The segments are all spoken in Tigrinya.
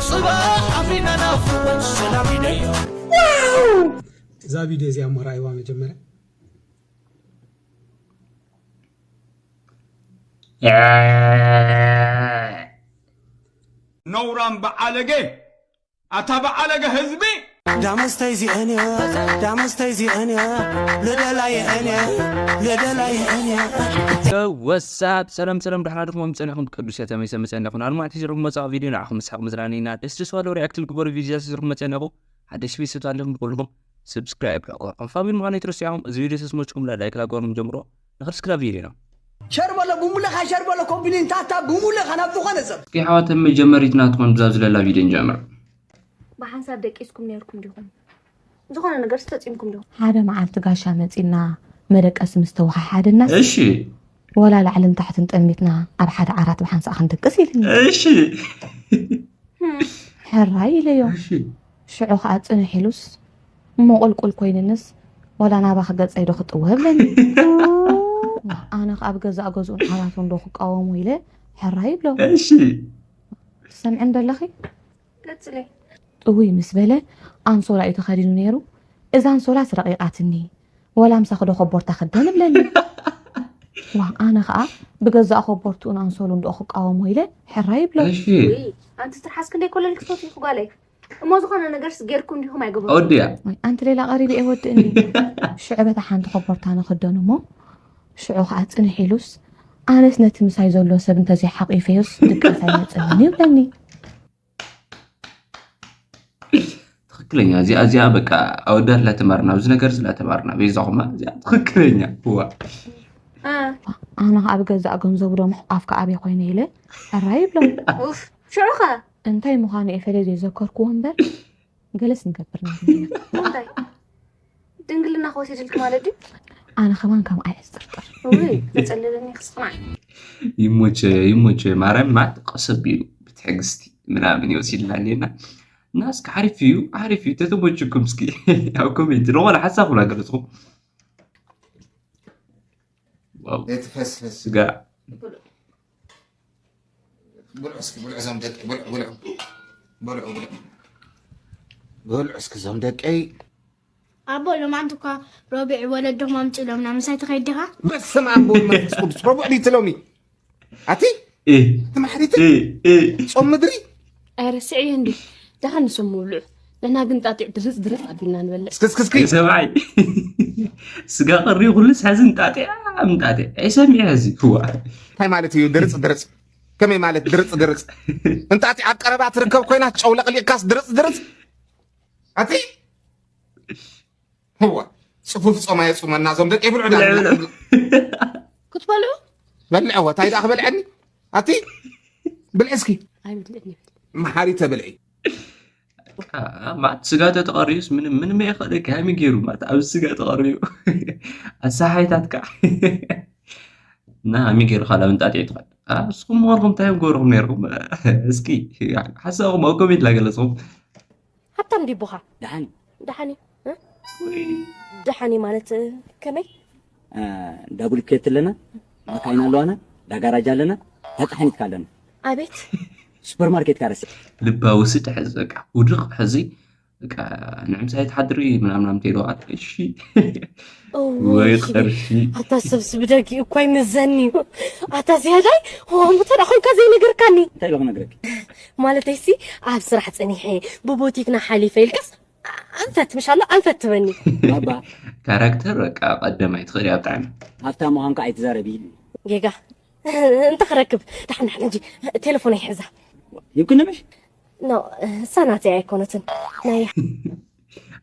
ጽባሕ ኣቢና ናፍቆት ሰላም ኢለዮ። እዛ ቪድዮ እዚኣ እሞ ረኣይዋ መጀመርያ። ነውራም በዓለገ ኣታ በዓለገ ህዝቢ ዳመስተይ ዚአን እያ ዳመስተይ ዚአን እያ ልደላ የአን እያ ልደላ የአን እያ ወሳብ ሰላም ሰላም፣ ደሕና ዲኹም? ጸኒኹም ቅዱስ እየ ተመይሰ መጸና ይኹን። ኣልማዕቲ ዝረኹም መጻቕ ቪድዮ ንዓኹም ምስሓቕ መዝናነይና ደስ ደስ ባለው ሪያክት ልግበሩ ቪድዮ ዝረኹም መጸና ይኹ። ሓደሽ ቤት ስቱ ኣለኹም ብኩልኹም ሰብስክራይብ ሕቆ ከም ፋሚሊ ምዃን ኣይትረስዑ። እዚ ቪድዮ ተስሞችኩም ላይክ ላጓርም ጀምሮ። ንኽርስክላ ቪድዮ ነው። ሸር በሎ ብሙለኻ ሸር በሎ ኮምፕሊን ታታ ብሙለኻ ናብ ዝኾነ ሰብ እስኪ ኣሕዋት መጀመሪት ናትኩም ብዛ ዝለላ ቪድዮ ንጀምር። ብሓንሳብ ደቂስኩም ነይርኩም ዲኹም? ዝኾነ ነገር ዝተፂምኩም ዲኹም? ሓደ መዓልቲ ጋሻ መፂና መደቀሲ ምስ ተወሓሓደናስ እሺ ወላ ላዕልን ታሕትን ጠሚትና ኣብ ሓደ ዓራት ብሓንሳእ ክንድቅስ ኢልኒ። እሺ ሕራይ ኢለዮ። እሺ ሽዑ ከዓ ፅንሕ ኢሉስ እሞ ቁልቁል ኮይንንስ ወላ ናባኺ ገፀይ ዶ ክጥወ ብለኒ። ኣነ ከዓ ኣብ ገዛእ ገዝኡን ዓራቱን ዶ ክቃወሞ ኢለ ሕራይ ይብሎ። እሺ ትሰምዕን ደለኺ? ቀጽለይ። ጥውይ ምስ በለ ኣንሶላ እዩ ተኸዲኑ ነይሩ። እዛ ኣንሶላስ ረቒቓትኒ፣ ወላ ምሳኺ ዶ ኮቦርታ ክደን እብለኒ። ዋ ኣነ ኸኣ ብገዛእ ኮቦርትኡን ኣንሶሉን ዶ ክቃወሞ ኢለ ሕራይ ይብሎ። እሺ ውይ ኣንቲ ትርሓስ ክንደይ ኮለል ክትፈትዩ ኢኹ ጓለይ። እሞ ዝኾነ ነገርስ ጌርኩም ዲኹም ኣይገበርኩም? ኣወድያ ወይ ኣንቲ ሌላ ቀሪብ እየ ወድእኒ። ሽዑ በታ ሓንቲ ኮቦርታ ንኽደን እሞ ሽዑ ኸኣ ጽንሕ ኢሉስ ኣነስ ነቲ ምሳይ ዘሎ ሰብ እንተዘይሓቂፈዮስ ድቃስ ኣይመጸንን ይብለኒ። ትኽክለኛ እዚኣ እዚኣ በቃ ኣወዳት ላተማርና ኣብዚ ነገር እዚ ላተማርና በይዛኹማ እዚኣ ትኽክለኛ እዋ እ፣ ኣነ ኣብ ገዛእ ገንዘቡ ዶ ምሕቋፍ ከኣበይ ኮይነ ኢለ ሕራይ ይብሎም። ኡፍ ሽዑ ኸ እንታይ ምዃኑ እየ ፈለይ ዘይዘከርክዎ እምበር ገለስ ንገብር ነርና። እንታይ ድንግልና ክወስድልክ ማለት ድዩ? ኣነ ከማን ከም ኣይሕዝጥርጥር። ውይ ዘጸልለኒ ክስማዕ ይሞቸ ይሞቸ ማርያም ማት ቀሰብ እዩ ብትዕግስቲ ምናምን ይወሲድና ኣለና እና እስኪ ሓሪፍ እዩ ሓሪፍ እዩ ተተሞችኩም እስኪ ኣብ ኮሜንት ዝኾነ ሓሳብ ናገለፅኹም ዘይትፈስፈስ ስጋ ብልዑ እስኪ ብልዑ ዞም ደቂ ብልዑ ብልዑ ብልዑ ብልዑ ብልዑ እስኪ ዞም ደቀይ ኣቦ ሎማዓንቲ እኳ ረቢዕ ወለዶም ኣምፅእሎምና ምሳይ ትኸይድ ዲኻ? በስመ ኣብ ወወልድ መንፈስ ቅዱስ ረቡዕ ድዩ ትሎሚ ኣቲ እ ትማሕሪቲ እ እ ጾም ምድሪ ኣይረስዕዮ እንዲ ደሓን ንሶም ምብልዑ ንሕና ግን ጣጢዕ ድርፅ ድርፅ ኣቢልና ንበልዕ እስኪ እስኪ እስኪ ሰብኣይ ስጋ ቀሪ ኩሉ ሳዝን ጣጢዕ ምጣጢዕ ኣይሰሚዕ እዚ ህዋ እንታይ ማለት እዩ ድርፅ ድርፅ ከመይ ማለት ድርፅ ድርፅ እንጣጢዕ ኣብ ቀረባ ትርከብ ኮይና ጨው ለቕሊቕካስ ድርፅ ድርፅ ኣቲ ህዋ ጽፉፍ ጾም ኣየጹመና እዞም ደቂ ብልዑ ዳ ክትበልዑ በልዐ ወታይ ደኣ ክበልዐኒ ኣቲ ብልዒ እስኪ ኣይብልዕን መሓሪተ ብልዒ ማት ስጋ ተተቐሪዩስ ምንም ምንም የኸደካ ሃሚ ገይሩ ማት ኣብ ስጋ ተቐሪዩ ኣሳሓይታትካ እና ሃሚ ገይሩ ካላ ምንጣጢ ትኸድ እስኹም ምኸርኩም እንታይ ገርኹም ነርኩም እስኪ ሓሳብኩም ኣብ ኮሜንት ላገለፅኹም ሃብታም ዲቡኻ ደሓን ደሓን እዩ እ? ደሓን እዩ ማለት እ፣ ከመይ ዳቡልኬት ኣለና ማካይና ኣለዋና ዳጋራጅ ኣለና ተፃሕኒትካ ኣለና ኣቤት ሱፐርማርኬት ካረስ ልባ ውስድ ሕዚ በቃ ውድቕ ሕዚ በቃ ንዕምሳይ ትሓድሪ ምናምናም ተይለዋት እሺ ወይ ቅርሺ ኣታ ሰብ ስብደጊ እኳ ይምዘኒ እዩ ኣታ ዝያዳይ ከምኡ ተዳ ኮይንካ ዘይነገርካኒ እንታይ ኢለ ክነግረክ ማለተይሲ ኣብ ስራሕ ፀኒሐ ብቦቲክና ሓሊፈ ኢልካስ ኣንፈት ምሻሎ ኣንፈት ትበኒ ባባ ካራክተር በቃ ቀደማይ ትኽእል እያ ብጣዕሚ ሃብታ ምዃንካ ኣይትዛረብ ኢሉ ጌጋ እንተ ክረክብ ዳሕና ሕጂ ቴሌፎን ይሕዛ ይብክንምሽ ኖ እሳ ናተይ ኣይኮነትን ናይ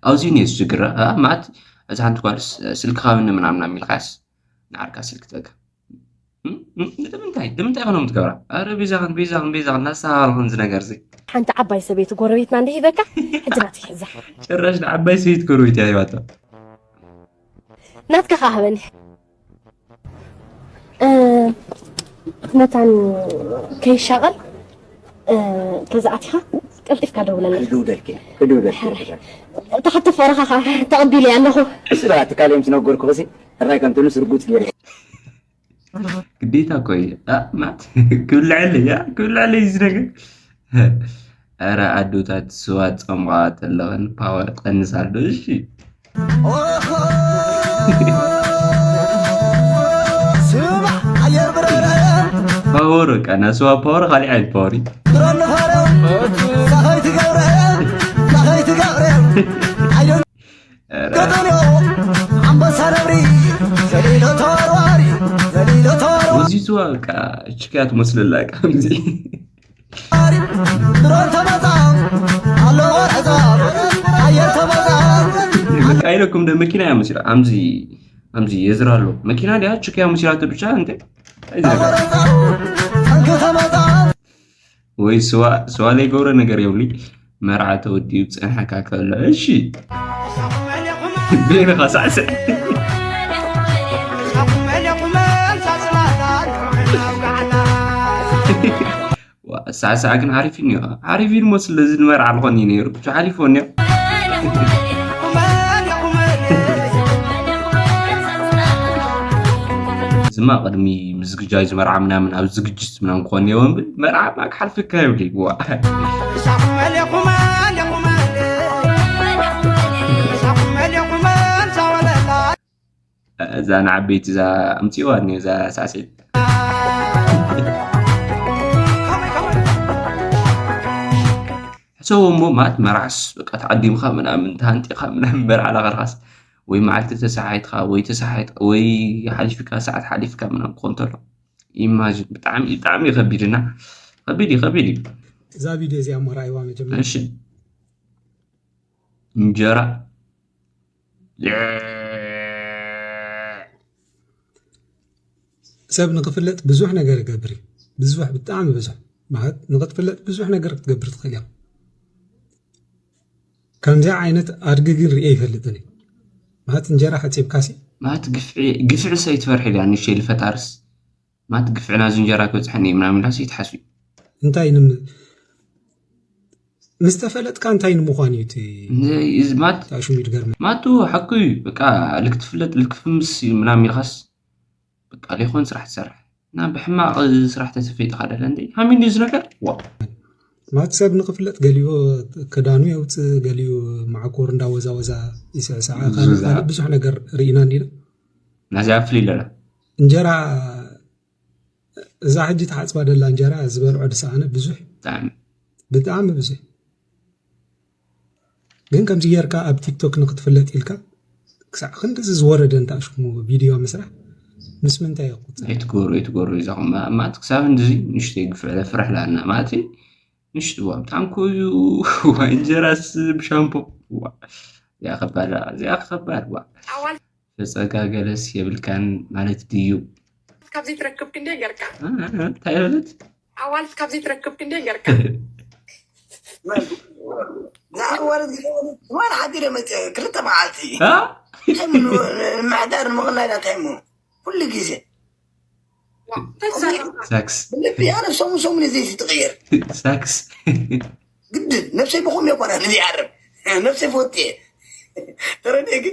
ኣብዚ ኔስ ችግር ማት እዚ ሓንቲ ጓልስ ስልክኻ ብኒ ምናምና ሚልካስ ንዓርካ ስልክ ትበካ ንምንታይ ንምንታይ ኮኖም ትገብራ ኣረ ቤዛኽን ቤዛኽን ቤዛኽን ናስተኻኸልኹን እዚ ነገር እዚ ሓንቲ ዓባይ ሰበይቲ ጎረቤትና እንደ ሂበካ ሕጂ ናተይ ሕዛ ጭራሽ ንዓባይ ሰበይቲ ጎረቤት እያ ሂባታ ናትካ ከዓ ሃበኒ መታን ከይሻቐል ተዛኣቲኻ ቀልጢፍካ ደውለለይ ክድውደልኪ ክድውደልኪ ተሓተፎ ረኻ ተቐቢለ ኣለኹ ስራ ትካል እዮም ዝነገርኩ ሲ ሕራይ ከምትንስ ርጉፅ ገይረ ግዴታ እኮ እዩ ማት ክብልዐለይ ክብልዐለይ እዚ ነገር ኧረ ኣዶታት ስዋ ጸምቓ ተለኽን ፓወር ቀንስ ኣሎ። እሺ ኦሆ፣ ስማዕ ኣየር ብረረ ፓወር በቃ ናይ ስዋ ፓወር ካሊእ ዓይነት ፓወር እዩ። ድሮ ንኸረ ሳኸይቲ ገብረ ሳኸይቲ ገብረ ኣይዶ ኧረ ገጠንዮ ኣንበሳ ነብሪ ዘሊሎ ተዋርዋሪ ዘሊሎ ተዋርዋሪ ወዚ ስዋ በቃ ችክያ ትመስለላ ከምዚ ድሮን ተመጻ ኣለዎ ረዛ ኣየር ተመጻ በቃ ኢለኩም ደ መኪና እያ መሲላ ኣምዚ ኣምዚ የዝራ ኣሎ መኪና ዲያ ችክያ መሲላ ትብቻ እንተ ኣይዝረጋ ተንክ ተመጻ ወይ ስዋ ስዋ ዘይገብሮ ነገር የብሉ መርዓ ተወዲኡ ፀንሐካ ከሎ እሺ ቤንኻ ሳዕስዕ ሳዕሳዕ ግን ዓሪፍ እዩ እኒኦ ዓሪፍ እዩ ድሞ ስለዚ ንመርዓ ልኾን እዩ ነይሩ ብቻ ሓሊፎ እኒኦ ዝማ ቅድሚ ምዝግጃይ ዝመርዓ ምናምን ኣብ ዝግጅት ምናምን ክኾን እኒኦ እምበር መርዓ ማ ክሓልፍ ይካየብሉ ይግዋ እዛ ንዓበይቲ እዛ ኣምፅዋ እኒኦ እዛ ሳዕስዒት ሕሰቦ እሞ ማለት መርዓስ በቃ ተዓዲምካ ምናምን ተሃንጢኻ ምናምን መርዓ ላኸርካስ ወይ መዓልቲ ተሰሓይትካ ወይ ተሰሓይት ወይ ሓሊፍካ ሰዓት ሓሊፍካ ምናምን ክኾን ተሎ ኢማጂን ብጣዕሚ ብጣዕሚ እዩ ከቢድና ከቢድ እዩ ከቢድ እዩ እዛ ቪድዮ እዚኣ እሞ ረኣይዋ መጀመርያ እሺ እንጀራ ሰብ ንክፍለጥ ብዙሕ ነገር ይገብር እዩ ብዙሕ ብጣዕሚ ብዙሕ ማለት ንክትፍለጥ ብዙሕ ነገር ክትገብር ትኽእል እያ ከምዚኣ ዓይነት ኣድጊ ግን ርኤ ይፈልጥን እዩ ማለት እንጀራ ሓፂብካሲ ማለት ግፍዒ ግፍዒ ሰይትፈርሒ ድያ ንሸይ ልፈጣርስ ማለት ግፍዕና ዝንጀራ ክበፅሐኒ እዩ ምናምን ዳስ ይትሓስብ እዩ እንታይ ንም ምስ ተፈለጥካ እንታይ ንምዃን እዩ እቲ እዚ ማት ታሽሙ ይድገርመ ማቱ ሓቁ እዩ በቃ ልክትፍለጥ ልክፍምስ እዩ ምናምን ኢልካስ በቃ ሌኾን ስራሕ ትሰርሕ እና ብሕማቕ ስራሕ ተተፈይጥካ ደለ እንደ ሃሚን እዩ ዝነገር ዋ ማለት ሰብ ንክፍለጥ ገሊኡ ክዳኑ የውፅእ ገሊኡ ማዕኮር እንዳወዛወዛ ይስዕስዓ ካልእ ብዙሕ ነገር ርኢና እንዲና ናዚኣ ፍልይ ለላ እንጀራ እዛ ሕጂ ተሓፅባ ደላ እንጀራ ዝበልዖ ዝሰኣነ ብዙሕ ብጣዕሚ ብጣዕሚ ብዙሕ ግን ከምዚ ጌርካ ኣብ ቲክቶክ ንክትፍለጥ ኢልካ ክሳዕ ክንድዚ ዝወረደ እንተኣሽኩሞ ቪድዮ ምስራሕ ምስ ምንታይ ይቁፅር ኣይትጎሩ ኣይትጎሩ ይዛኹም ማለት ክሳብ እንድዚ ንሽተይ ግፍዕ ፍራሕ ላና ማለት ንሽቲ ዋ ብጣዕሚ ኮዩ ዋ እንጀራስ ብሻምፖ ዋ እዚኣ ከባድ እዚኣ ከባድ ዋ ፈፀጋ ገለስ የብልካን ማለት ድዩ ካብ ዘይትረክብ ክንደይ ገርካ እንታይ በለት ኣዋልድ ካብ ዘይትረክብ ክንደይ ገርካ ንኣዋልድ ዝገበሩ ትማል ሓዲረ መፀ ክልተ መዓልቲ ምሕዳር ንምቕናይ ዳታይሞ ኩሉ ግዜ ሳክስ ብልቢ ኣነ ሰሙን ሰሙን እየ ዘይሲ ትቕየር ሳክስ ግድን ነብሰይ ብኹም የኮና ንዚ ዓርብ ነብሰይ ፈወት እየ ተረድእኪ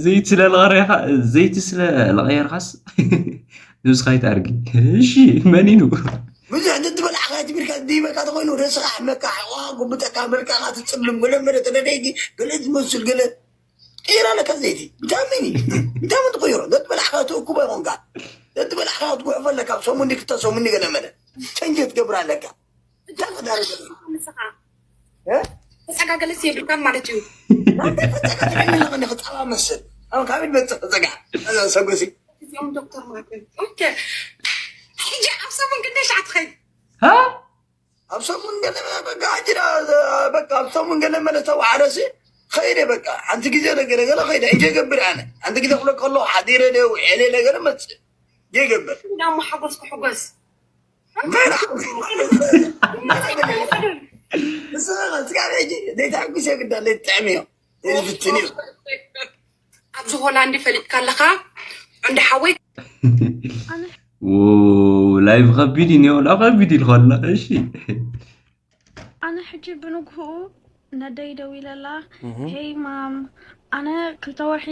ዘይቲ ስለ ለቐረኻ ዘይቲ ስለ ለቐየርካስ ነብስኻ ይትኣርጊ እሺ መኒኑ ብዙሕ እንተትበላዕካ ትቢልካ ዝድይበካ ተኮይኑ ርእስኻ ሕመካ ሕቆኻ ጉብጠካ መልክዕካ ትፅልም ገለ መለ ተደደይጊ ገለ ዝመስል ገለ ቀይር ኣለካ ዘይቲ እንታይ መኒ እንታይ ምን ትቆይሮ ዘትበላዕካ ትእኩቦ ይኮንካ ዘትበላዕካ ክትጉሕፎ ኣለካ ሰሙኒ ክልተ ሰሙኒ ገለ መለ ቸንጀ ትገብር ኣለካ እንታይ ክዳረገ ንስኻ ተፀጋገለስ የብልካን ማለት እዩ ክፃባ መስል ኣብ ካበይ መፅእ ፀጋ ሰጉሲ እዚኦም ዶክተር ማለት ኦኬ ሕጂ ኣብ ሰሙን ክንደይ ሸዓ ትኸይድ ኣብ ሰሙን ገለ በቃ ሕጂ በቃ ኣብ ሰሙን ገለ መለ ተዋሓደሲ ኸይደ በቃ ሓንቲ ግዜ ነገለ ገለ ኸይደ ሕጂ ገብር ኣነ ሓንቲ ግዜ ክብለካ ከለኹ ሓዲረ ደ ውዕለ ነገረ መፅእ ይገብር ዳሞ ሓጎስ ክሕጎስ ስጋብ ሕጂ ዘይተሓጉስ የግዳ ዘይትጥዕም እዮ ዘይፍትን እዮ ኣብዚ ሆላንድ ፈሊጥካ ኣለኻ እንዲ ሓወይ ላይቭ ከቢድ እዩ ኒዮ ላ ከቢድ ኢልኮላ እሺ ኣነ ሕጂ ብንግህኡ ነደይ ደዊለላ ሄይ ማም ኣነ ክልተ ወርሒ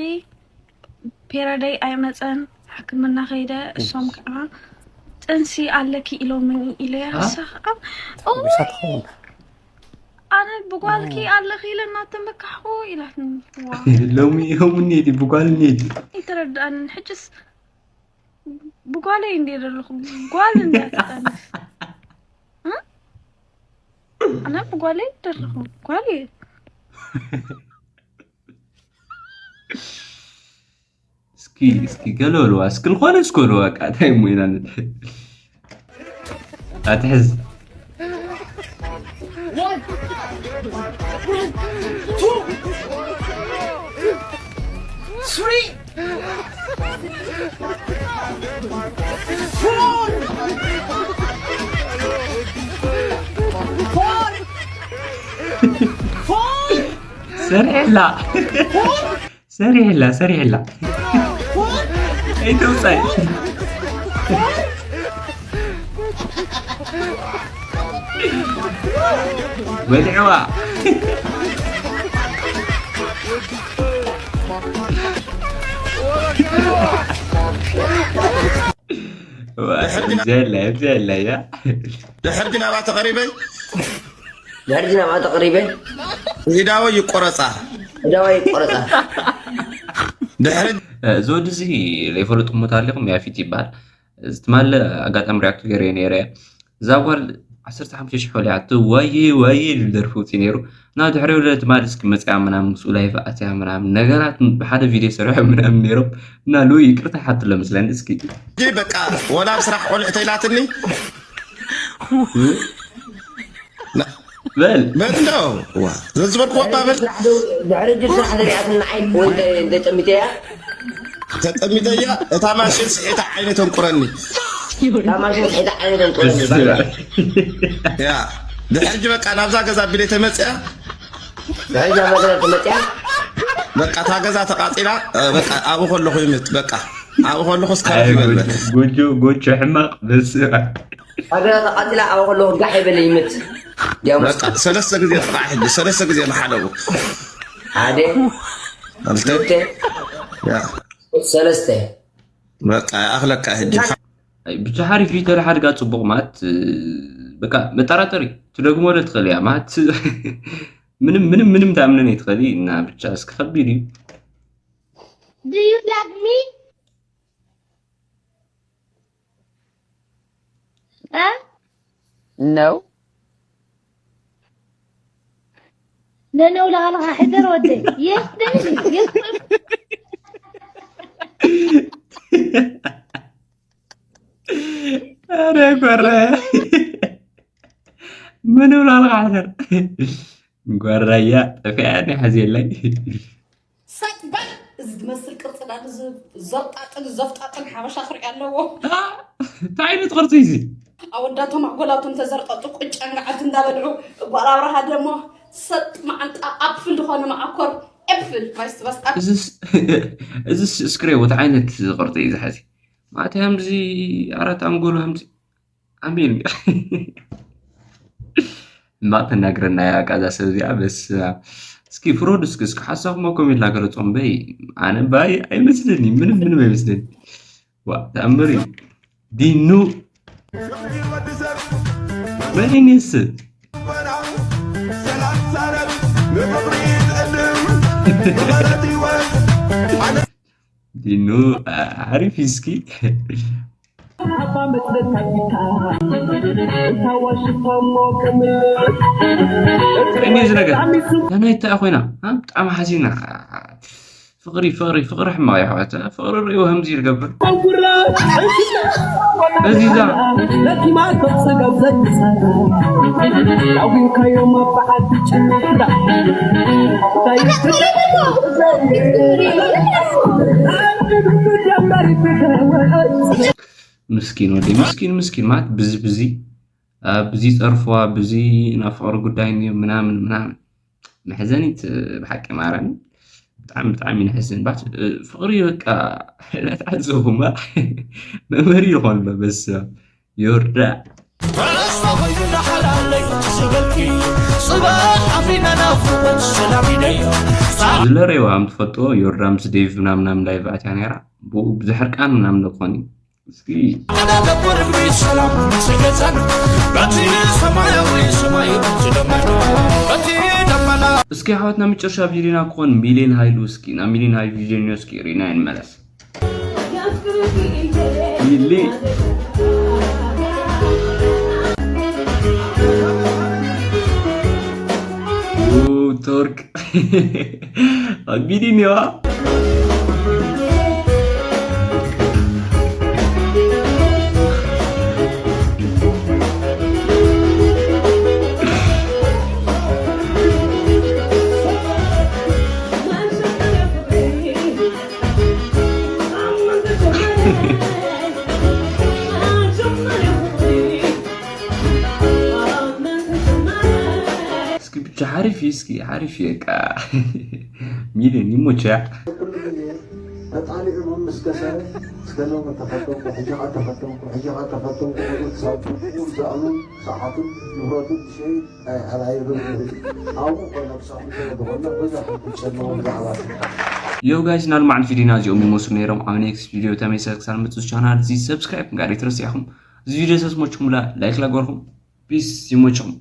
ፔረደይ ኣይመፀን ሕክምና ከይደ እሶም ከዓ ጥንሲ ኣለኪ ኢሎምኒ ኢለያ ንሳ ከዓ ተሓጒሳ ትኸውን ኣነ ብጓልኪ ኣለኺ ኢለ እናተመካሕኩ ኢላትኒ። ዋ፣ ሎሚ ዮም እኒሄዲ፣ ብጓል እኒሄዲ። ይተረድኣንን። ሕጅስ ብጓለይ እንዴ ደለኹ፣ ጓል እንዴ ኣትጣንስ? እ? ኣነ ብጓለይ ደለኹ፣ ጓል እየ። እስኪ፣ እስኪ ገለ በልዋ፣ እስኪ ልኾነ እስኮ በልዋ፣ በቃ እንታይ እሞ ኢና ንድሕር። ኣትሕዝ። One, two, three, four, four, four. ሰሪሕላ፣ ሰሪሕላ፣ ሰሪሕላ። ኣይተውፃይ። በልዕዋ። ዘላ፣ ዘላ፣ ያ። ድሕር ግን ኣብኣ ተቐሪበ። ድሕር ግን ኣብኣ ተቐሪበ። ዒዳወ ይቆረጻ። ዒዳወ ይቆረጻ። ድሕሪ እዚ ወዲ እዚ ዘይፈለጥኩሞ ኣለኹም፣ ያፊት ይበሃል። እዚ ትማሊ ኣጋጣሚ ሪያክት ገይረ ነይረ። እዛ ጓል ዓሰርተ ሓሙሽተ ሽሕ ወሊዓቶ፣ ዋየ ዋየ ዝብል ደርፊ ውፅእ ነይሩ። እና ድሕሪኡ ወደ ትማሊ እስኪ መፅያ ምናምን ምስኡ ላይቭ ኣትያ ምናምን ነገራት ብሓደ ቪድዮ ሰሪሖም ምናምን ነይሮም። እና ሉ ይቅርታ ይሓትሎ መስለኒ እስኪ። እንጂ በቃ ወላ ኣብ ስራሕ ቆልዑ ተይላትኒ። በል። በል እንዶ፣ ዋ፣ ዘዝበልኩ ወባ በል። ድሕሪ እጅ ስራሕ ዘሪኣትኒ ንዓይ ወይ እንተ-፣ እንተ ጠሚተያ? ተጠሚተያ፣ እታ ማሽን ስሒታ ዓይነ ተንቁረኒ። እታ ማሽን ስሒታ ዓይነ ተንቁረኒ፣ በቃ። ያ፣ ድሕሪ እጅ በቃ ናብዛ ገዛ ቢለ ተመጽያ። ድሕሪ እዛ መድረክ ተመጽያ። በቃ እታ ገዛ ተቃጺላ፣ እ፣ በቃ ኣብኡ ከለኹ ይምት፣ በቃ ኣብኡ ከለኹ እስካብ ኣይ፣ ይበል፣ በል። ጎጆ፣ ጎጆ ሕማቕ፣ በስመ ኣብ። ሃገራ ተቃጢላ ኣብኡ ከለኹ ጋሕ ይበል ይምት። ዲያው በቃ ሰለስተ ግዜ ጥራሕ ሕጂ፣ ሰለስተ ግዜ ንሓለቡ። ሓደ፣ ክልተ። ክልተ። ያ። ሰለስተ። በቃ ይኣኽለካ ሕጂ። ኣይ፣ ብቻ ሓሪፍ እዩ፣ ተደሓድጋ ጽቡቕ ማለት፣ እ፣ በቃ መጠራጠሪ ትደግሞ ዶ ትኽእል እያ ማለት፣ ምንም፣ ምንም፣ ምንም ትኣምንን ኣይትኽእሊ እና ብቻ እስኪ ከቢድ እዩ። Do you love me? እ? No. ነነው ለቃልኻ ሕደር ወደይ። Yes፣ ደምሲ፣ yes። ኣረ ጓራ። መነው ለቃልኻ ሕደር። ጓራያ ጠፊኣኒ ሓዚ የለይ። ሰጥ በል! እዚ ዝመስል ቅርጺ ዳኒ ዝ-፣ ዘርጣጥን ዘፍጣጥን ሓበሻ ክርኢ ኣለዎ። አ፣ እንታይ ዓይነት ቅርጺ እዚ? ኣወዳቶም ኣጎላቶም ተዘርጠጡ ቁጫን ገዓት እንዳበልዑ፣ ጓል ኣብርሃ ደሞ ሰጥ መዓንጣ ኣፕል ዝኾነ መዓኮር ኤፕል ማይስት በስ ኣፕ-፣ እዚስ፣ እዚስ እስክሬ ወት ዓይነት ቅርጺ እዩ ዝሓዚ? ማእቲ ሃምዚ ኣራት ኣንጎሉ ሃምዚ ኣሜን። እማ ተናግረና እያ፣ በቃ እዛ ሰብ እዚኣ። በስ እስኪ ፍሮድ እስኪ፣ እስኪ ሓሳብኩም ኮሜንት ላገለጾም በይ። ኣነ ባይ ኣይመስለኒ፣ ምንም፣ ምንም ኣይመስለኒ። ዋ፣ ተኣምር እዩ። ዲኑ መን እዩ ንስ? ዲኑ፣ አ-፣ ሓሪፍ እዩ እስኪ። እኔ እዚ ነገር ናናይ እንታይ ኮይና? አ፣ ብጣዕሚ ሓዚና። ፍቕሪ፣ ፍቕሪ፣ ፍቕሪ ሕማቕ እዩ ኣሕዋት። ፍቕሪ ርእዩ ከምዚ ይገብር። በዚዛ ምስኪን ወዲ፣ ምስኪን፣ ምስኪን ማለት ብዚ፣ ብዚ፣ አ፣ ብዚ ጸርፍዋ፣ ብዚ ናይ ፍቕሪ ጉዳይ እንዮ ምናምን፣ ምናምን። መሕዘኒት፣ ብሓቂ ማርያም። ብጣዕሚ፣ ብጣዕሚ ነሕዝን። ባት-፣ ፍቕሪ በቃ፣ እናተዓዘብኩማ መምሃሪ ይኾን በስ ዮርዳ። ተረስታ ኮይኑ እንዳሓላለይ ዝበልኪ፣ ጽባሕ ኣፍሪና ናፍቆት ሰላም ኢለዮ። ዝለረይዋ ከም ትፈልጥዎ፣ ዮርዳ ምስ ዴቭ ምናምን ኣብ ላይቭ ኣትያ ነይራ። ብኡ ብዘሕርቃን ምናምን ዶ ክኾን እዩ? እስኪ። ኣናተኮርሚ ሰላም ስገዛን በቲ ሰማያዊ ሰማይ ዝደመቀ በቲ እስኪ ኣሕዋትና መጨረሻ ቪድዮና ክኾን ሚሊዮን ሃይሉ እስኪ ናብ ሚሊዮን ሃይሉ ቪድዮ እስኪ ሪና ይንመለስ። ሚሊ ቶርክ ኣቢዲ ኒዋ እስኪ ብቻ ሓሪፍ እዩ፣ እስኪ ሓሪፍ እዩ። በቃ ሚሊዮን ይሞቻ። ተጣሊዑ መምስ ከሰረ እስከ ሎሚ ተፈተንኩ፣ ሕጂ ኸዓ ተፈተንኩ፣ ሕጂ ኸዓ ተፈተንኩ ክብል ክሳብ ጭንቁ ዝኣምን ሰዓቱን ንብረቱን ዝሸይጥ ኣይሓላይብን ዝብል ኣብኡ ኮይና ክሳብ ምሸት ዝኾነ በዛ ከምትጨነዎም ዛዕባ ዮ ጋይስ ናልማዕን ቪዲዮና እዚኦም ይመስሉ ነይሮም። ኣብ ኔክስት ቪዲዮ ተመይሰ ክሳብ መፅእ ቻናል እዚ ሰብስክራይብ ምግባር ኣይትረስዑ ኢኹም። እዚ ቪዲዮ ተስሞችኩምላ ላይክ ላገርኩም ፒስ ይሞችኹም።